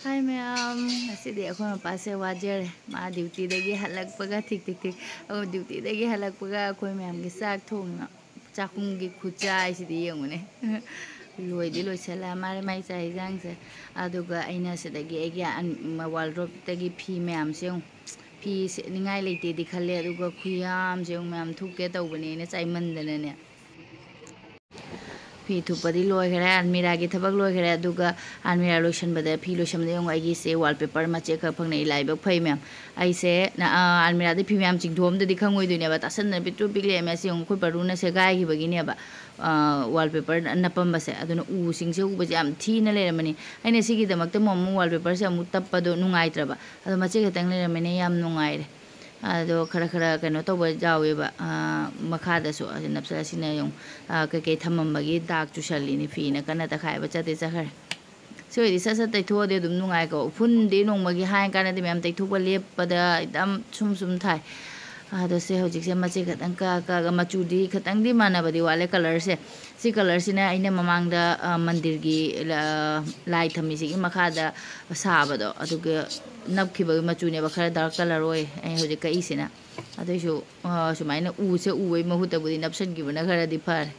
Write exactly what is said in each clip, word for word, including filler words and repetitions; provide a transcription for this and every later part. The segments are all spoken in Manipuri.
ꯍꯥꯏ ꯃꯌꯥꯝ, ꯉꯁꯤꯗꯤ ꯑꯩꯈꯣꯏ ꯃꯄꯥꯁꯦ ꯋꯥꯖꯔꯦ꯫ ꯃꯥ ꯗ꯭ꯌꯨꯇꯤꯗꯒꯤ ꯍꯜꯂꯛꯄꯒ ꯊꯤꯛ ꯊꯤꯛ ꯊꯤꯛ, ꯑꯣ, ꯗ꯭ꯌꯨꯇꯤꯗꯒꯤ ꯍꯜꯂꯛꯄꯒ ꯑꯩꯈꯣꯏ ꯃꯌꯥꯝꯒꯤ ꯆꯥꯛ ꯊꯣꯡꯅ, ꯆꯥꯛꯈꯨꯝꯒꯤ ꯈꯨꯠꯆꯥꯏꯁꯤꯗꯤ ꯌꯦꯡꯉꯨꯅꯦ꯫ ꯂꯣꯏꯗꯤ ꯂꯣꯏꯁꯜꯂ ꯃꯥꯜꯂꯦ ꯃꯥꯏ ꯆꯥꯛ ꯏꯟꯖꯥꯡꯁꯦ꯫ ꯑꯗꯨꯒ ꯑꯩꯅ ꯁꯤꯗꯒꯤ ꯑꯩꯒꯤ ꯑꯟ-, wardrobeꯇꯒꯤ ꯐꯤ ꯃꯌꯥꯝꯁꯦ ꯌꯦꯡꯉꯨ꯫ ꯐꯤ ꯁꯦꯠꯅꯤꯡꯉꯥꯏ ꯂꯩꯇꯦꯗꯤ ꯈꯜꯂꯦ, ꯑꯗꯨꯒ ꯈꯨꯌꯥꯝꯁꯦ ꯌꯦꯡꯉꯨ ꯃꯌꯥꯝ, ꯊꯨꯞꯀꯦ ꯇꯧꯕꯅꯦꯅ ꯆꯥꯏꯃꯟꯗꯅꯅꯦ꯫ ꯐꯤ ꯊꯨꯞꯄꯗꯤ ꯂꯣꯏꯈ꯭ꯔꯦ, ꯑꯜꯃꯤꯔꯥꯒꯤ ꯊꯕꯛ ꯂꯣꯏꯈ꯭ꯔꯦ꯫ ꯑꯗꯨꯒ ꯑꯜꯃꯤꯔꯥ ꯂꯣꯏꯁꯟꯕꯗ, ꯐꯤ ꯂꯣꯏꯁꯟꯕꯗ ꯌꯦꯡꯉꯨ, ꯑꯩꯒꯤꯁꯦ wallpaper ꯃꯆꯦꯠ ꯈꯛ ꯐꯪꯅ ꯂꯥꯏꯕꯛ ꯐꯩ ꯃꯌꯥꯝ꯫ ꯑꯩꯁꯦ ꯅ-, ꯑ, ꯑꯜꯃꯤꯔꯥꯗꯤ ꯐꯤ ꯃꯌꯥꯝ ꯆꯤꯡꯊꯣꯛꯑꯝꯗꯗꯤ ꯈꯪꯉꯣꯏꯗꯣꯏꯅꯦꯕ, ꯇꯥꯁꯟꯗꯅ ꯄꯤꯛꯇ꯭ꯔꯨ ꯄꯤꯛ ꯂꯩꯔꯝꯃꯦ꯫ ꯑꯁꯤ ꯌꯦꯡꯉꯨ, ꯑꯩꯈꯣꯏ ꯄꯔꯨꯅ ꯁꯦꯒꯥꯏꯈꯤꯕꯒꯤꯅꯦꯕ, ꯑ, wallpaper ꯅꯞꯄꯝꯕꯁꯦ꯫ ꯑꯗꯨꯅ ꯎꯁꯤꯡꯁꯦ ꯎꯕꯁꯦ ꯌꯥꯝ ꯊꯤꯅ ꯂꯩꯔꯝꯃꯅꯤ꯫ ꯑꯩꯅ ꯁꯤꯒꯤꯗꯃꯛꯇ ꯑꯃꯨꯛ, ꯑꯃꯨꯛ wallpaperꯁꯦ ꯑꯃꯨꯛ ꯇꯞꯄꯗꯣ ꯅꯨꯡꯉꯥꯏꯇ꯭ꯔꯕ꯫ ꯑꯗꯣ ꯃꯆꯦꯠ ꯈꯛꯇꯪ ꯂꯩꯔꯝꯃꯤꯅ ꯌꯥꯝ ꯅꯨꯡꯉꯥꯏꯔꯦ꯫ ꯑꯗꯣ ꯈꯔ ꯈꯔ ꯀꯩꯅꯣ ꯇꯧꯕ ꯌꯥꯎꯋꯦꯕ, ꯑꯥ, ꯃꯈꯥꯗꯁꯨ꯫ ꯑꯗꯨ ꯅꯞꯁꯜꯂ ꯁꯤꯅ ꯌꯦꯡꯉꯨ, ꯑꯥ, ꯀꯩꯀꯩ ꯊꯝꯃꯝꯕꯒꯤ ꯗꯥꯛ ꯆꯨꯁꯜꯂꯤꯅꯤ꯫ ꯐꯤꯅ ꯀꯟꯅ ꯇꯛꯈꯥꯏꯕ ꯆꯠꯇꯦ ꯆꯠꯈ꯭ꯔꯦ꯫ ꯁꯤ ꯑꯣꯏꯗꯤ ꯁꯠ ꯁꯠ ꯇꯩꯊꯣꯛꯑꯗꯤ ꯑꯗꯨꯝ ꯅꯨꯡꯉꯥꯏꯀꯣ꯫ ꯎꯐꯨꯟꯗꯤ ꯅꯣꯡꯃꯒꯤ ꯍꯥꯏ ꯀꯥꯟꯗꯗꯤ ꯃꯌꯥꯝ ꯇꯩꯊꯣꯛꯄ ꯂꯦꯞꯄꯗ ꯑꯗꯨꯝ ꯁꯨꯝ ꯁꯨꯝ ꯊꯥꯏ꯫ ꯑꯗꯣ ꯁꯦ ꯍꯧꯖꯤꯛꯁꯦ ꯃꯆꯦꯠ ꯈꯛꯇꯪ ꯀꯛꯑ ꯀꯛꯑꯒ, ꯃꯆꯨꯗꯤ ꯈꯤꯇꯪꯗꯤ ꯃꯥꯟꯅꯕꯗꯤ ꯋꯥꯠꯂꯦ ꯀꯂꯔꯁꯦ꯫ ꯁꯤ ꯀꯂꯔꯁꯤꯅ ꯑꯩꯅ ꯃꯃꯥꯡꯗ, ꯑ, ꯃꯟꯗꯤꯔꯒꯤ, ꯑ, ꯂꯥꯏ ꯊꯝꯃꯤꯁꯤꯒꯤ ꯃꯈꯥꯗ ꯁꯥꯕꯗꯣ, ꯑꯗꯨꯒ ꯅꯞꯈꯤꯕꯒꯤ ꯃꯆꯨꯅꯦꯕ, ꯈꯔ dark colour ꯑꯣꯏ ꯑꯩ ꯍꯧꯖꯤꯛ ꯀꯛꯏꯁꯤꯅ꯫ ꯑꯗꯨꯏꯁꯨ, ꯑ, ꯁꯨꯃꯥꯏꯅ ꯎꯁꯦ ꯎꯕꯩ ꯃꯍꯨꯠꯇꯕꯨꯗꯤ ꯅꯞꯁꯟꯈꯤꯕꯅ ꯈꯔꯗꯤ ꯐꯔꯦ꯫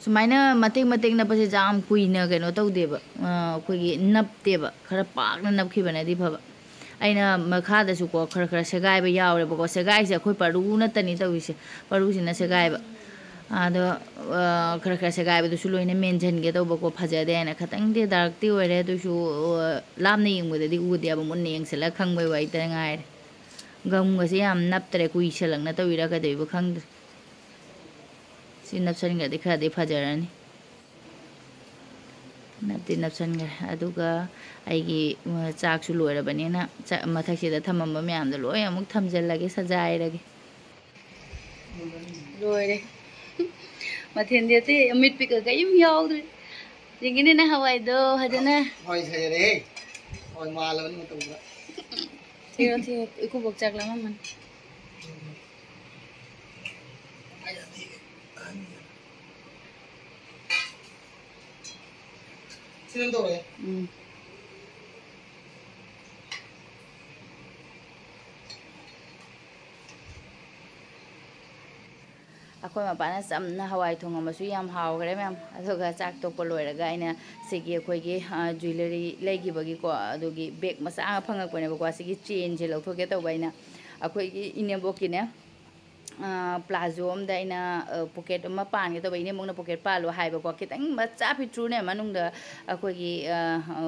ꯁꯨꯃꯥꯏꯅ ꯃꯇꯦꯛ ꯃꯇꯦꯛ ꯅꯞꯄꯁꯦ ꯌꯥꯝ ꯀꯨꯏꯅ ꯀꯩꯅꯣ ꯇꯧꯗꯦꯕ, ꯑ, ꯑꯩꯈꯣꯏꯒꯤ ꯅꯞꯇꯦꯕ, ꯈꯔ ꯄꯥꯛꯅ ꯅꯞꯈꯤꯕꯅꯗꯤ ꯐꯕ꯫ ꯑꯩꯅ ꯃꯈꯥꯗꯁꯨꯀꯣ ꯈꯔ ꯈꯔ ꯁꯦꯒꯥꯏꯕ ꯌꯥꯎꯔꯦꯕꯀꯣ꯫ ꯁꯦꯒꯥꯏꯁꯦ ꯑꯩꯈꯣꯏ ꯄꯔꯨ ꯅꯠꯇꯅꯤ ꯇꯧꯔꯤꯁꯦ, ꯄꯔꯨꯁꯤꯅ ꯁꯦꯒꯥꯏꯕ꯫ ꯑꯗꯣ, ꯑ, ꯈꯔ ꯈꯔ ꯁꯦꯒꯥꯏꯕꯗꯨꯁꯨ ꯂꯣꯏꯅ ꯃꯦꯟꯁꯤꯟꯒꯦ ꯇꯧꯕꯀꯣ, ꯐꯖꯗꯦ ꯍꯥꯏꯅ꯫ ꯈꯤꯇꯪꯗꯤ darkꯇꯤ ꯑꯣꯏꯔꯦ, ꯑꯗꯨꯁꯨ, ꯑ, ꯂꯥꯞꯅ ꯌꯦꯡꯕꯗꯗꯤ ꯎꯗꯦꯕ, ꯃꯨꯟꯅ ꯌꯦꯡꯁꯤꯜꯂꯒ ꯈꯪꯕꯩ ꯋꯥꯔꯤꯇ ꯉꯥꯏꯔꯦ꯫ ꯒꯝꯒꯁꯦ ꯌꯥꯝ ꯅꯞꯇ꯭ꯔꯦ, ꯀꯨꯏꯁꯜꯂꯛꯅ ꯇꯧꯔꯤꯔꯥ ꯀꯩꯗꯧꯔꯤꯕ ꯈꯪꯗ꯭ꯔꯦ꯫ ꯁꯤ ꯅꯞꯁꯟꯈ꯭ꯔꯗꯤ ꯈꯔꯗꯤ ꯐꯖꯔꯅꯤ꯫ ꯅꯞꯇꯤ ꯅꯞꯁꯟꯈ꯭ꯔꯦ꯫ ꯑꯗꯨꯒ ꯑꯩꯒꯤ, ꯎꯝ, ꯆꯥꯛꯁꯨ ꯂꯣꯏꯔꯕꯅꯤꯅ ꯆꯥꯛ ꯃꯊꯛꯁꯤꯗ ꯊꯝꯃꯝꯕ ꯃꯌꯥꯝꯗꯣ ꯂꯣꯏ ꯑꯃꯨꯛ ꯊꯝꯖꯤꯜꯂꯒꯦ, ꯁꯖꯥꯏꯔꯒꯦ꯫ ꯂꯣꯏꯔꯦ꯫ ꯃꯊꯦꯜꯗꯤ ꯑꯇꯩ ꯑꯃꯦꯠꯄꯤꯒ ꯀꯔꯤꯝ ꯌꯥꯎꯗ꯭ꯔꯦ꯫ ꯌꯦꯡꯒꯤꯅꯦ ꯅꯪ ꯍꯋꯥꯏꯗꯣ ꯐꯖꯅ꯫ ꯍꯋꯥꯏ ꯁꯥꯖꯔꯦꯍꯦ꯫ ꯍꯋꯥꯏ ꯃꯥꯜꯂꯕꯅꯤ ꯃꯇꯧꯗꯨꯗ꯫ ꯊꯤꯔꯣ, ꯊꯤꯔꯣ꯫ ꯏꯀꯨꯕꯣꯛ ꯆꯥꯛ ꯂꯥꯝꯃꯝꯃꯅꯤ꯫ ꯎꯝ꯫ ꯑꯩꯈꯣꯏ ꯃꯄꯥꯅ ꯆꯝꯅ ꯍꯋꯥꯏ ꯊꯣꯡꯉꯝꯕꯁꯨ ꯌꯥꯝ ꯍꯥꯎꯈ꯭ꯔꯦ, ꯃꯌꯥꯝ꯫ ꯑꯗꯨꯒ ꯆꯥꯛ ꯇꯣꯛꯄ ꯂꯣꯏꯔꯒ ꯑꯩꯅ ꯁꯤꯒꯤ ꯑꯩꯈꯣꯏꯒꯤ, ꯑ, jewellery ꯂꯩꯈꯤꯕꯒꯤꯀꯣ, ꯑꯗꯨꯒꯤ bag ꯃꯆꯥ ꯑꯃ ꯐꯪꯉꯛꯄꯅꯦꯕꯀꯣ꯫ ꯁꯤꯒꯤ chainꯁꯦ ꯂꯧꯊꯣꯛꯀꯦ ꯇꯧꯕ ꯑꯩꯅ꯫ ꯑꯩꯈꯣꯏꯒꯤ ꯏꯅꯦꯝꯕꯣꯛꯀꯤꯅꯦ, ꯑ, palazzo ꯑꯝꯗ ꯑꯩꯅ, ꯑ, pocket ꯑꯃ ꯄꯥꯟꯒꯦ ꯇꯧꯕ꯫ ꯏꯅꯦꯝꯕꯣꯛꯅ pocket ꯄꯥꯜꯂꯣ ꯍꯥꯏꯕꯀꯣ꯫ ꯈꯤꯇꯪ ꯃꯆꯥ ꯄꯤꯛꯇ꯭ꯔꯨꯅꯦ, ꯃꯅꯨꯡꯗ ꯑꯩꯈꯣꯏꯒꯤ, ꯑ, ꯑ,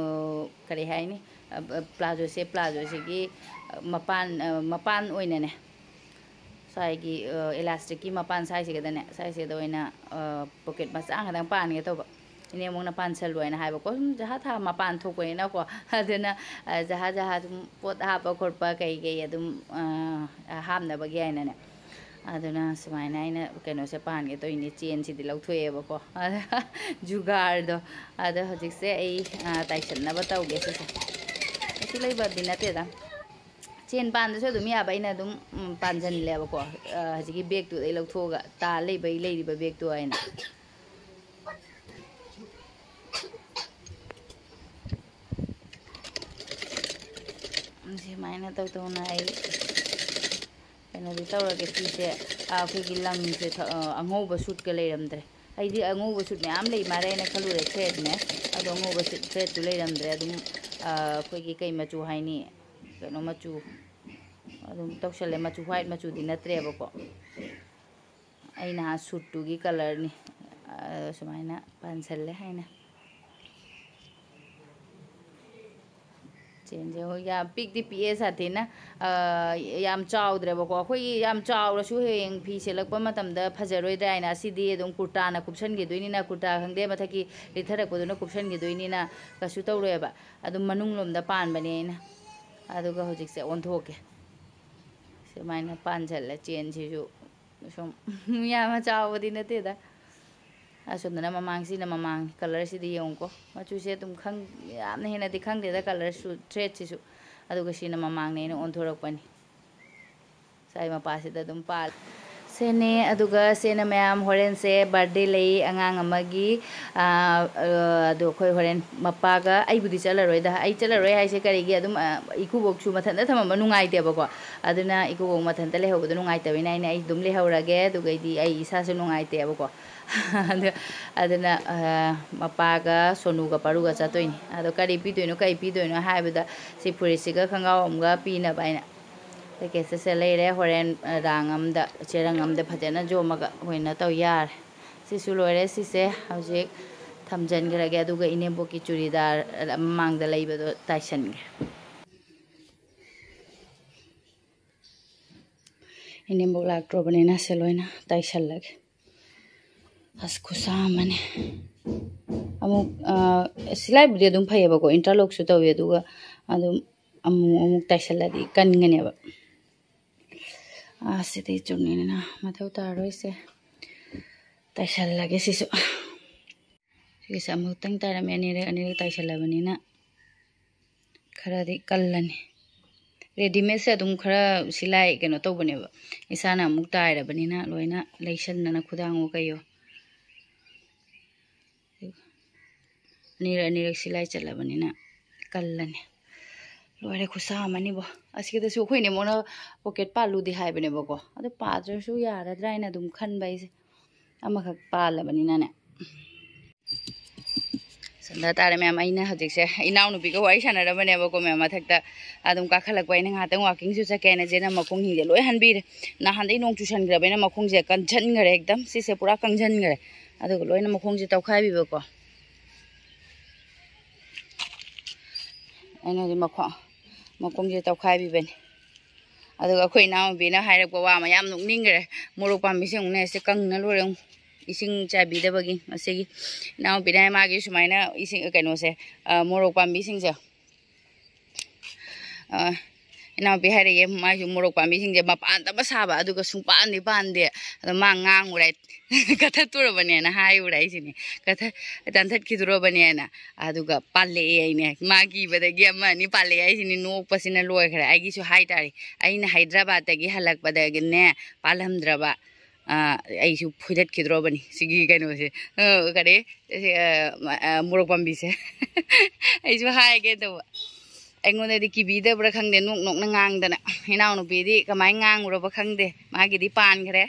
ꯀꯔꯤ ꯍꯥꯏꯅꯤ? ꯑ, ꯑ, palazzoꯁꯦ, palazzoꯁꯤꯒꯤ, ꯑ, ꯃꯄꯥꯟ, ꯑ, ꯃꯄꯥꯟ ꯑꯣꯏꯅꯅꯦ, ꯁ꯭ꯋꯥꯏꯒꯤ, ꯑ, elasticꯀꯤ ꯃꯄꯥꯟ ꯁ꯭ꯋꯥꯏꯁꯤꯒꯗꯅꯦ, ꯁ꯭ꯋꯥꯏꯁꯤꯒꯗ ꯑꯣꯏꯅ, ꯑ, pocket ꯃꯆꯥ ꯈꯛꯇꯪ ꯄꯥꯟꯒꯦ ꯇꯧꯕ꯫ ꯏꯅꯦꯝꯕꯣꯛꯅ ꯄꯥꯟꯁꯜꯂꯨ ꯍꯥꯏꯅ ꯍꯥꯏꯕꯀꯣ꯫ ꯁꯨꯝ ꯖꯍꯥ ꯊꯥ ꯃꯄꯥꯟ ꯊꯣꯛꯄꯅꯤꯅꯀꯣ꯫ ꯑꯗꯨꯅ, ꯑ, ꯖꯍꯥ ꯖꯍꯥ ꯁꯨꯝ ꯄꯣꯠ ꯍꯥꯞꯄ ꯈꯣꯠꯄ ꯀꯩ ꯀꯩ ꯑꯗꯨꯝ, ꯑ, ꯍꯥꯞꯅꯕꯒꯤ ꯍꯥꯏꯅꯅꯦ꯫ ꯑꯗꯨꯅ ꯁꯨꯃꯥꯏꯅ ꯑꯩꯅ ꯀꯩꯅꯣꯁꯦ ꯄꯥꯟꯒꯦ ꯇꯧꯔꯤꯅꯦ, chainꯁꯤꯗꯤ ꯂꯧꯊꯣꯛꯑꯦꯕꯀꯣ꯫ ꯖꯨꯒꯥꯔꯗꯣ꯫ ꯑꯗꯣ ꯍꯧꯖꯤꯛꯁꯦ ꯑꯩ, ꯑ, ꯇꯥꯏꯁꯟꯅꯕ ꯇꯧꯒꯦ ꯁꯤꯁꯦ꯫ ꯀꯩꯁꯨ ꯂꯩꯕꯗꯤ ꯅꯠꯇꯦꯗ꯫ Chain ꯄꯥꯟꯗꯁꯨ ꯑꯗꯨꯝ ꯌꯥꯕ, ꯑꯩꯅ ꯑꯗꯨꯝ, ꯎꯝ, ꯄꯥꯟꯁꯤꯜꯂꯦꯕꯀꯣ꯫ ꯑ, ꯍꯧꯖꯤꯛꯀꯤ bagꯇꯨꯗꯩ ꯂꯧꯊꯣꯛꯑꯒ, ꯇꯥ ꯂꯩꯕꯩ ꯂꯩꯔꯤꯕ bagꯇꯣ ꯍꯥꯏꯅ꯫ ꯁꯨꯃꯥꯏꯅ ꯇꯧ ꯇꯧꯅ ꯑꯩ ꯀꯩꯅꯣꯗꯤ ꯇꯧꯔꯒꯦ꯫ ꯐꯤꯁꯦ, ꯑ, ꯑꯩꯈꯣꯏꯒꯤ ꯂꯪꯁꯦ ꯊ-, ꯑ, ꯑꯉꯧꯕ suitꯀ ꯂꯩꯔꯝꯗ꯭ꯔꯦ꯫ ꯑꯩꯗꯤ ꯑꯉꯧꯕ suit ꯃꯌꯥꯝ ꯂꯩ ꯃꯥꯜꯂꯦ ꯍꯥꯏꯅ ꯈꯜꯂꯨꯔꯦ, threadꯅꯦ꯫ ꯑꯗꯣ ꯑꯉꯧꯕ suit threadꯇꯨ ꯂꯩꯔꯝꯗ꯭ꯔꯦ꯫ ꯑꯗꯨꯝ, ꯑ, ꯑꯩꯈꯣꯏꯒꯤ ꯀꯩ ꯃꯆꯨ ꯍꯥꯏꯅꯤ? ꯀꯩꯅꯣ ꯃꯆꯨ ꯑꯗꯨꯝ ꯇꯧꯁꯜꯂꯦ꯫ ꯃꯆꯨ white ꯃꯆꯨꯗꯤ ꯅꯠꯇ꯭ꯔꯦꯕꯀꯣ꯫ ꯑꯩ ꯅꯍꯥꯟ suitꯇꯨꯒꯤ colourꯅꯤ꯫ ꯑ, ꯁꯨꯃꯥꯏꯅ ꯄꯥꯟꯁꯜꯂꯦ ꯍꯥꯏꯅ꯫ Chainꯁꯦ ꯍꯣꯏ ꯌꯥꯝ ꯄꯤꯛꯇꯤ ꯄꯤꯛꯑꯦ ꯁꯥꯊꯤꯅ꯫ ꯑ, ꯌꯥꯝ ꯆꯥꯎꯗ꯭ꯔꯦꯕꯀꯣ꯫ ꯑꯩꯈꯣꯏꯒꯤ ꯌꯥꯝ ꯆꯥꯎꯔꯁꯨ ꯍꯌꯦꯡ ꯐꯤ ꯁꯦꯠꯂꯛꯄ ꯃꯇꯝꯗ ꯐꯖꯔꯣꯏꯗ꯭ꯔꯥ ꯍꯥꯏꯅ꯫ ꯑꯁꯤꯗꯤ ꯑꯗꯨꯝ ꯀꯨꯔꯇꯥꯅ ꯀꯨꯞꯁꯟꯈꯤꯗꯣꯏꯅꯤꯅ, ꯀꯨꯔꯇꯥ ꯈꯪꯗꯦ, ꯃꯊꯛꯀꯤ ꯂꯤꯠꯊꯔꯛꯄꯗꯨꯅ ꯀꯨꯞꯁꯟꯈꯤꯗꯣꯏꯅꯤꯅ ꯀꯩꯁꯨ ꯇꯧꯔꯣꯏꯕ꯫ ꯑꯗꯨꯝ ꯃꯅꯨꯡ ꯂꯣꯝꯗ ꯄꯥꯟꯕꯅꯦ ꯑꯩꯅ꯫ ꯑꯗꯨꯒ ꯍꯧꯖꯤꯛꯁꯦ ꯑꯣꯟꯊꯣꯛꯀꯦ꯫ ꯁꯨꯃꯥꯏꯅ ꯄꯥꯟꯁꯤꯜꯂꯦ꯫ Chainꯁꯤꯁꯨ ꯁꯨꯝ ꯌꯥꯝꯅ ꯆꯥꯎꯕꯗꯤ ꯅꯠꯇꯦꯗ꯫ ꯑꯁꯣꯝꯗꯅ ꯃꯃꯥꯡ, ꯁꯤꯅ ꯃꯃꯥꯡ꯫ Colourꯁꯤꯗꯤ ꯌꯦꯡꯉꯨꯀꯣ꯫ ꯃꯆꯨꯁꯦ ꯑꯗꯨꯝ ꯈꯪ-, ꯌꯥꯝꯅ ꯍꯦꯟꯅꯗꯤ ꯈꯪꯗꯦꯗ colourꯁꯨ, threadꯁꯤꯁꯨ꯫ ꯑꯗꯨꯒ ꯁꯤꯅ ꯃꯃꯥꯡꯅꯦ ꯑꯩꯅ ꯑꯣꯟꯊꯣꯔꯛꯄꯅꯤ꯫ ꯉꯁꯥꯏ ꯃꯄꯥꯁꯤꯗ ꯑꯗꯨꯝ ꯄꯥꯜꯂꯦ꯫ ꯁꯦꯅꯦ, ꯑꯗꯨꯒ ꯁꯦꯅ ꯃꯌꯥꯝ, ꯍꯣꯔꯦꯟꯁꯦ ꯕꯥꯔꯗꯦ ꯂꯩ ꯑꯉꯥꯡ ꯑꯃꯒꯤ꯫ ꯑꯥ, ꯑꯥ, ꯑꯗꯣ ꯑꯩꯈꯣꯏ ꯍꯣꯔꯦꯟ ꯃꯄꯥꯒ, ꯑꯩꯕꯨꯗꯤ ꯆꯠꯂꯔꯣꯏꯗ, ꯑꯩ ꯆꯠꯂꯔꯣꯏ ꯍꯥꯏꯁꯦ ꯀꯔꯤꯒꯤ, ꯑꯗꯨꯝ, ꯑꯥ, ꯏꯀꯨꯕꯣꯛꯁꯨ ꯃꯊꯟꯇ ꯊꯝꯃꯝꯕ ꯅꯨꯡꯉꯥꯏꯇꯦꯕꯀꯣ꯫ ꯑꯗꯨꯅ ꯏꯀꯨꯕꯣꯛ ꯃꯊꯟꯇ ꯂꯩꯍꯧꯕꯗꯣ ꯅꯨꯡꯉꯥꯏꯇꯕꯅꯤꯅ ꯑꯩꯅ, ꯑꯩ ꯑꯗꯨꯝ ꯂꯩꯍꯧꯔꯒꯦ, ꯑꯗꯨꯒꯩꯗꯤ ꯑꯩ ꯏꯁꯥꯁꯨ ꯅꯨꯡꯉꯥꯏꯇꯦꯕꯀꯣ꯫ ꯑꯗꯨ, ꯑꯗꯨꯅ, ꯑꯥ, ꯃꯄꯥꯒ ꯁꯣꯅꯨꯒ ꯄꯥꯔꯨꯒ ꯆꯠꯇꯣꯏꯅꯤ꯫ ꯑꯗꯣ ꯀꯔꯤ ꯄꯤꯗꯣꯏꯅꯣ, ꯀꯔꯤ ꯄꯤꯗꯣꯏꯅꯣ ꯍꯥꯏꯕꯗ, ꯁꯤ ꯐꯨꯔꯤꯠꯁꯤꯒ ꯈꯣꯡꯒ꯭ꯔꯥꯎ ꯑꯃꯒ ꯄꯤꯅꯕ ꯍꯥꯏꯅ ꯄꯦꯀꯦꯖꯁꯦ ꯂꯩꯔꯦ꯫ ꯍꯣꯔꯦꯟ, ꯑ, ꯔꯥꯡ ꯑꯃꯗ, ꯆꯦꯔꯪ ꯑꯃꯗ ꯐꯖꯅ ꯌꯣꯝꯃꯒ ꯑꯣꯏꯅ ꯇꯧ ꯌꯥꯔꯦ꯫ ꯁꯤꯁꯨ ꯂꯣꯏꯔꯦ꯫ ꯁꯤꯁꯦ ꯍꯧꯖꯤꯛ ꯊꯝꯖꯤꯟꯈ꯭ꯔꯒꯦ, ꯑꯗꯨꯒ ꯏꯅꯦꯝꯕꯣꯛꯀꯤ ꯆꯨꯔꯤꯗꯥꯔ ꯃꯃꯥꯡꯗ ꯂꯩꯕꯗꯣ ꯇꯥꯏꯁꯟꯒꯦ꯫ ꯏꯅꯦꯝꯕꯣꯛ ꯂꯥꯛꯇ꯭ꯔꯕꯅꯤꯅ ꯁꯦ ꯂꯣꯏꯅ ꯇꯥꯏꯁꯜꯂꯒꯦ꯫ ꯑꯁ, ꯈꯨꯠꯁꯥ ꯑꯃꯅꯤ꯫ ꯑꯃꯨꯛ, ꯑ, ꯁꯤꯂꯥꯏꯕꯨꯗꯤ ꯑꯗꯨꯝ ꯐꯩꯌꯦꯕꯀꯣ, ꯏꯟꯇꯔꯂꯣꯛꯁꯨ ꯇꯧꯋꯤ, ꯑꯗꯨꯒ ꯑꯗꯨꯝ ꯑꯃꯨꯛ ꯑꯃꯨꯛ ꯇꯥꯏꯁꯜꯂꯗꯤ ꯀꯟꯒꯅꯦꯕ꯫ ꯑ, ꯁꯤꯗꯤ ꯆꯨꯝꯅꯤꯅ ꯃꯊꯧ ꯇꯥꯔꯔꯣꯏꯁꯦ꯫ ꯇꯥꯏꯁꯜꯂꯒꯦ ꯁꯤꯁꯨ꯫ ꯁꯤꯒꯤꯁꯦ ꯑꯃꯨꯛꯇꯪ ꯇꯥꯏꯔꯝꯃꯦ, ꯑꯅꯤꯔꯛ, ꯑꯅꯤꯔꯛ ꯇꯥꯏꯁꯜꯂꯕꯅꯤꯅ ꯈꯔꯗꯤ ꯀꯜꯂꯅꯤ꯫ ꯔꯦꯗꯤꯃꯦꯗꯁꯦ ꯑꯗꯨꯝ ꯈꯔ ꯁꯤꯂꯥꯏ ꯀꯩꯅꯣ ꯇꯧꯕꯅꯦꯕ, ꯏꯁꯥꯅ ꯑꯃꯨꯛ ꯇꯥꯏꯔꯕꯅꯤꯅ ꯂꯣꯏꯅ ꯂꯩꯁꯟꯗꯅ ꯈꯨꯗꯥꯡꯑꯣ ꯀꯩꯑꯣ꯫ ꯑꯅꯤꯔꯛ ꯑꯅꯤꯔꯛ ꯁꯤꯂꯥꯏ ꯆꯠꯂꯕꯅꯤꯅ ꯀꯜꯂꯅꯤ꯫ ꯂꯣꯏꯔꯦ, ꯈꯨꯠꯁꯥ ꯑꯃꯅꯤꯕꯣ꯫ ꯑꯁꯤꯗꯁꯨ ꯑꯩꯈꯣꯏ ꯏꯅꯦꯝꯕꯣꯛꯅ ꯄꯣꯀꯦꯠ ꯄꯥꯜꯂꯨꯗꯤ ꯍꯥꯏꯕꯅꯦꯕꯀꯣ, ꯑꯗꯨ ꯄꯥꯗ꯭ꯔꯁꯨ ꯌꯥꯔꯗ꯭ꯔꯥ ꯍꯥꯏꯅ ꯑꯗꯨꯝ ꯈꯟꯕ ꯑꯩꯁꯦ, ꯑꯃꯈꯛ ꯄꯥꯜꯂꯕꯅꯤꯅꯅꯦ꯫ ꯁꯟꯗꯥ ꯇꯥꯔꯦ ꯃꯌꯥꯝ꯫ ꯑꯩꯅ ꯍꯧꯖꯤꯛꯁꯦ ꯏꯅꯥꯎꯅꯨꯄꯤꯒ ꯋꯥꯔꯤ ꯁꯥꯟꯅꯔꯝꯕꯅꯦꯕꯀꯣ ꯃꯌꯥꯝ, ꯃꯊꯛꯇ꯫ ꯑꯗꯨꯝ ꯀꯥꯈꯠꯂꯛꯄ, ꯑꯩꯅ ꯉꯥꯏꯍꯥꯛꯇꯪ ꯋꯥꯀꯤꯡꯁꯨ ꯆꯠꯀꯦ ꯍꯥꯏꯅ ꯆꯦꯅ ꯃꯈꯣꯡꯁꯤꯡꯁꯦ ꯂꯣꯏ ꯍꯟꯕꯤꯔꯦ꯫ ꯅꯍꯥꯟꯗꯩ ꯅꯣꯡ ꯆꯨꯁꯟꯈ꯭ꯔꯕꯅꯤꯅ ꯃꯈꯣꯡꯁꯦ ꯀꯟꯁꯟꯈ꯭ꯔꯦ ꯑꯦꯛꯗꯝ꯫ ꯁꯤꯁꯦ ꯄꯨꯔꯥ ꯀꯪꯁꯟꯈ꯭ꯔꯦ꯫ ꯑꯗꯨꯒ ꯂꯣꯏꯅ ꯃꯈꯣꯡꯁꯦ ꯇꯧꯈꯥꯏꯕꯤꯕꯀꯣ꯫ ꯑꯩꯅ ꯍꯧꯖꯤꯛ ꯃꯈꯣꯡ, ꯃꯈꯣꯡꯁꯦ ꯇꯧꯈꯥꯏꯕꯤꯕꯅꯤ꯫ ꯑꯗꯨꯒ ꯑꯩꯈꯣꯏ ꯏꯅꯥꯎꯅꯨꯄꯤꯅ ꯍꯥꯏꯔꯛꯄ ꯋꯥ ꯑꯃ ꯌꯥꯝ ꯅꯣꯛꯅꯤꯡꯈ꯭ꯔꯦ꯫ ꯃꯣꯔꯣꯛ ꯄꯥꯝꯕꯤꯁꯦ ꯑꯃꯨꯛꯅꯦ ꯁꯦ ꯀꯪꯅ ꯂꯣꯏꯔꯦ ꯑꯃꯨꯛ꯫ ꯏꯁꯤꯡ ꯆꯥꯏꯕꯤꯗꯕꯒꯤ꯫ ꯑꯁꯤꯒꯤ ꯏꯅꯥꯎꯅꯨꯄꯤꯅ ꯍꯥꯏ ꯃꯥꯒꯤ ꯁꯨꯃꯥꯏꯅ ꯏꯁꯤꯡ, ꯀꯩꯅꯣꯁꯦ, ꯑ, ꯃꯣꯔꯣꯛ ꯄꯥꯝꯕꯤꯁꯤꯡꯁꯦ, ꯑ, ꯏꯅꯥꯎꯄꯤ ꯍꯥꯏꯔꯛꯑꯦ, ꯃꯥꯏꯁꯨ ꯃꯣꯔꯣꯛ ꯄꯥꯝꯕꯤꯁꯤꯡꯁꯦ ꯃꯄꯥꯟꯗ ꯑꯃ ꯁꯥꯕ, ꯑꯗꯨꯒ ꯁꯨꯡꯄꯥꯟꯗꯤ ꯄꯥꯟꯗꯦ꯫ ꯑꯗꯣ ꯃꯥ ꯉꯥꯡꯉꯨꯔꯦ, "ꯀꯠꯊꯠꯇꯣꯔꯕꯅꯦꯅ" ꯍꯥꯏꯔꯨꯔꯦ ꯑꯩꯁꯤꯅꯦ, "ꯀꯠꯊꯠ-, ꯀꯟꯊꯠꯈꯤꯗꯣꯔꯕꯅꯦꯅ"꯫ ꯑꯗꯨꯒ ꯄꯥꯜꯂꯛꯑꯦ ꯑꯩꯅꯦ, ꯃꯥ ꯀꯤꯕꯗꯒꯤ ꯑꯃ ꯑꯅꯤ ꯄꯥꯜꯂꯛꯑꯦ꯫ ꯑꯩꯁꯤꯅꯦ ꯅꯣꯛꯄꯁꯤꯅ ꯂꯣꯏꯈ꯭ꯔꯦ꯫ ꯑꯩꯒꯤꯁꯨ ꯍꯥꯏꯇꯥꯔꯦ, ꯑꯩꯅ ꯍꯥꯏꯗ꯭ꯔꯕꯥꯠꯇꯒꯤ ꯍꯜꯂꯛꯄꯗꯒꯤꯅꯦ ꯄꯥꯜꯂꯝꯗ꯭ꯔꯕ, ꯑꯥ, ꯑꯩꯁꯨ ꯐꯣꯏꯗꯠꯈꯤꯗ꯭ꯔꯣꯕꯅꯤ ꯁꯤꯒꯤ ꯀꯩꯅꯣꯁꯦ, ꯑ, ꯀꯔꯤ, ꯁꯤ, ꯑ, ꯃ-, ꯑ, ꯃꯣꯔꯣꯛ ꯄꯥꯝꯕꯤꯁꯦ꯫ ꯑꯩꯁꯨ ꯍꯥꯏꯒꯦ ꯇꯧꯕ꯫ ꯑꯩꯉꯣꯟꯗꯗꯤ ꯀꯤꯕꯤꯗꯕ꯭ꯔꯥ ꯈꯪꯗꯦ, ꯅꯣꯛ ꯅꯣꯛꯅ ꯉꯥꯡꯗꯅ꯫ ꯏꯅꯥꯎꯅꯨꯄꯤꯗꯤ ꯀꯃꯥꯏꯅ ꯉꯥꯡꯉꯨꯔꯕ ꯈꯪꯗꯦ, ꯃꯥꯒꯤꯗꯤ ꯄꯥꯟꯈ꯭ꯔꯦ꯫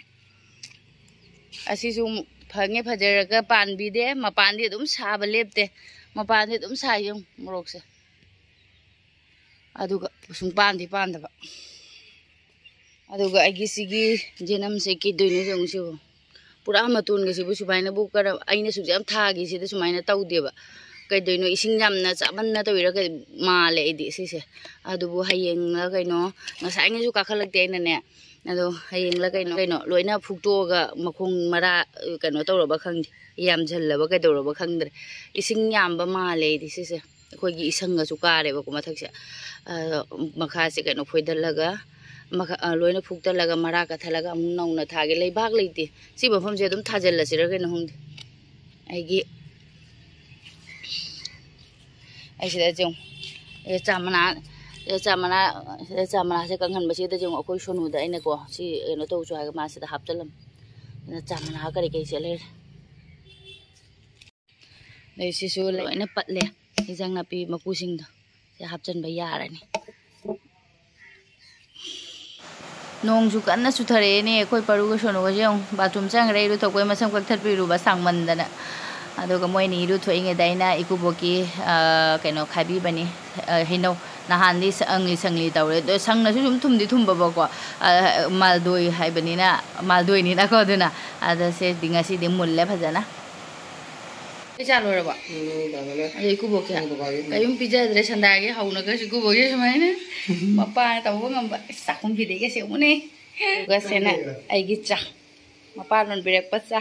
ꯑꯁꯤꯁꯨ ꯐꯪꯉꯦ ꯐꯖꯔꯒ ꯄꯥꯟꯕꯤꯗꯦ, ꯃꯄꯥꯟꯗꯤ ꯑꯗꯨꯝ ꯁꯥꯕ ꯂꯦꯞꯇꯦ, ꯃꯄꯥꯟꯗꯤ ꯑꯗꯨꯝ ꯁꯥꯏ꯫ ꯌꯦꯡꯉꯨ ꯃꯣꯔꯣꯛꯁꯦ, ꯑꯗꯨꯒ ꯁꯨꯡ ꯄꯥꯟꯗꯤ ꯄꯥꯟꯗꯕ꯫ ꯑꯗꯨꯒ ꯑꯩꯒꯤ ꯁꯤꯒꯤ ꯖꯦꯅꯝꯁꯦ ꯀꯩꯗꯣꯏꯅꯣ ꯌꯦꯡꯉꯨ ꯁꯤꯕꯨ꯫ ꯄꯨꯔꯥ ꯃꯇꯣꯟꯒꯁꯤꯕꯨ ꯁꯨꯃꯥꯏꯅꯕꯨ ꯀꯔꯝ-, ꯑꯩꯅ ꯁꯨꯛ ꯌꯥꯝ ꯊꯥꯒꯤꯁꯤꯗ ꯁꯨꯃꯥꯏꯅ ꯇꯧꯗꯦꯕ꯫ ꯀꯩꯗꯣꯏꯅꯣ, ꯏꯁꯤꯡ ꯌꯥꯝꯅ ꯆꯥꯃꯟꯅ ꯇꯧꯔꯤꯔꯥ ꯀꯩ-, ꯃꯥꯜꯂꯦ ꯑꯩꯗꯤ ꯁꯤꯁꯦ꯫ ꯑꯗꯨꯕꯨ ꯍꯌꯦꯡꯂ ꯀꯩꯅꯣ, ꯉꯁꯥꯏꯉꯩꯁꯨ ꯀꯥꯈꯠꯂꯛꯇꯦ ꯑꯩꯅꯅꯦ꯫ ꯑꯗꯣ ꯍꯌꯦꯡꯂ ꯀꯩꯅꯣ, ꯀꯩꯅꯣ ꯂꯣꯏꯅ ꯐꯨꯛꯇꯣꯛꯑꯒ ꯃꯈꯣꯡ ꯃꯔꯥ ꯀꯩꯅꯣ ꯇꯧꯔꯕ ꯈꯪꯗꯦ, ꯌꯥꯝꯁꯤꯜꯂꯕ ꯀꯩꯗꯧꯔꯕ ꯈꯪꯗ꯭ꯔꯦ꯫ ꯏꯁꯤꯡ ꯌꯥꯝꯕ ꯃꯥꯜꯂꯦ ꯑꯩꯗꯤ ꯁꯤꯁꯦ꯫ ꯑꯩꯈꯣꯏꯒꯤ ꯏꯁꯪꯒꯁꯨ ꯀꯥꯔꯦꯕꯀꯣ ꯃꯊꯛꯁꯦ꯫ ꯑ, ꯃꯈꯥꯁꯦ ꯀꯩꯅꯣ ꯐꯣꯏꯗꯠꯂꯒ, ꯃꯈꯥ-, ꯑ, ꯂꯣꯏꯅ ꯐꯨꯛꯇꯠꯂꯒ ꯃꯔꯥ ꯀꯠꯊꯠꯂꯒ ꯑꯃꯨꯛ ꯅꯧꯅ ꯊꯥꯒꯦ꯫ ꯂꯩꯕꯥꯛ ꯂꯩꯇꯦ꯫ ꯁꯤ ꯃꯐꯝꯁꯦ ꯑꯗꯨꯝ ꯊꯥꯖꯤꯜꯂꯁꯤꯔ ꯀꯩꯅꯣ ꯈꯪꯗꯦ꯫ ꯑꯩꯒꯤ, ꯑꯩ ꯁꯤꯗ ꯌꯦꯡꯉꯨ꯫ ꯑꯦ, ꯆꯥ ꯃꯅꯥ, ꯑꯦ, ꯆꯥ ꯃꯅꯥ, ꯑꯦ, ꯆꯥ ꯃꯅꯥꯁꯦ ꯀꯪꯍꯟꯕꯁꯤꯗ ꯌꯦꯡꯉꯨ꯫ ꯑꯩꯈꯣꯏ ꯁꯣꯅꯨꯗ ꯑꯩꯅꯀꯣ ꯁꯤ ꯀꯩꯅꯣ ꯇꯧꯁꯨ ꯍꯥꯏꯔꯒ ꯃꯥ ꯁꯤꯗ ꯍꯥꯞꯆꯜꯂꯝꯃꯦ꯫ ꯑꯗꯨꯅ ꯆꯥ ꯃꯅꯥ ꯀꯔꯤ ꯀꯔꯤꯁꯦ ꯂꯩꯔꯦ꯫ ꯑꯗꯩ ꯁꯤꯁꯨ ꯂꯣꯏꯅ ꯄꯠꯂꯦ, ꯏꯟꯖꯥꯡ ꯅꯥꯄꯤ ꯃꯀꯨꯁꯤꯡꯗꯣ꯫ ꯁꯤ ꯍꯥꯞꯆꯤꯟꯕ ꯌꯥꯔꯅꯤ꯫ ꯅꯣꯡꯁꯨ ꯀꯟꯅ ꯆꯨꯊꯔꯛꯑꯦꯅꯦ꯫ ꯑꯩꯈꯣꯏ ꯄꯔꯨꯒ ꯁꯣꯅꯨꯒꯁꯦ ꯌꯦꯡꯉꯨ, ꯕꯥꯊꯔꯨꯝ ꯆꯪꯈ꯭ꯔꯦ, ꯏꯔꯨꯊꯣꯛꯄꯩ ꯃꯁꯝ ꯀꯛꯊꯠꯄꯤꯔꯨꯕ ꯁꯥꯡꯃꯟꯗꯅ꯫ ꯑꯗꯨꯒ ꯃꯣꯏꯅꯤ ꯏꯔꯨꯊꯣꯛꯏꯉꯩꯗ ꯑꯩꯅ ꯏꯀꯨꯕꯣꯛꯀꯤ, ꯑ, ꯀꯩꯅꯣ ꯈꯥꯏꯕꯤꯕꯅꯤ, ꯑ, ꯍꯩꯅꯧ꯫ ꯅꯍꯥꯟꯗꯤ ꯁꯪꯂꯤ ꯁꯪꯂꯤ ꯇꯧꯔꯦ, ꯑꯗꯣ ꯁꯪꯅꯁꯨ ꯁꯨꯝ ꯊꯨꯝꯗꯤ ꯊꯨꯝꯕꯕꯀꯣ, ꯑ, ꯃꯥꯜꯗꯣꯏ ꯍꯥꯏꯕꯅꯤꯅ, ꯃꯥꯜꯗꯣꯏꯅꯤꯅꯀꯣ꯫ ꯑꯗꯨꯅ ꯑꯗꯣ ꯁꯤꯗꯤ ꯉꯁꯤꯗꯤ ꯃꯨꯜꯂꯦ ꯐꯖꯅ꯫ ꯆꯥ ꯂꯣꯏꯔꯕꯣ? ꯎꯝ, ꯇꯥꯗꯅ꯫ ꯑꯗꯩ ꯏꯀꯨꯕꯣꯛꯀꯤ ꯎꯝ, ꯕꯕꯥꯒꯤ꯫ ꯀꯔꯤꯝ ꯄꯤꯖꯗ꯭ꯔꯦ, ꯁꯟꯗꯥꯒꯤ ꯍꯧꯅꯒꯁꯨ ꯏꯀꯨꯕꯣꯛꯀꯤ ꯁꯨꯃꯥꯏꯅ ꯃꯄꯥꯅ ꯇꯧꯕ ꯉꯝꯕ꯫ ꯑꯁ, ꯆꯥꯛꯈꯨꯝꯒꯤꯗꯩꯒ ꯁꯦꯝꯃꯨꯅꯦ꯫ ꯑꯗꯨꯒ ꯁꯤꯅ ꯑꯩꯒꯤ ꯆꯥ꯫ ꯃꯄꯥ ꯂꯣꯟꯕꯤꯔꯛꯄ ꯆꯥ꯫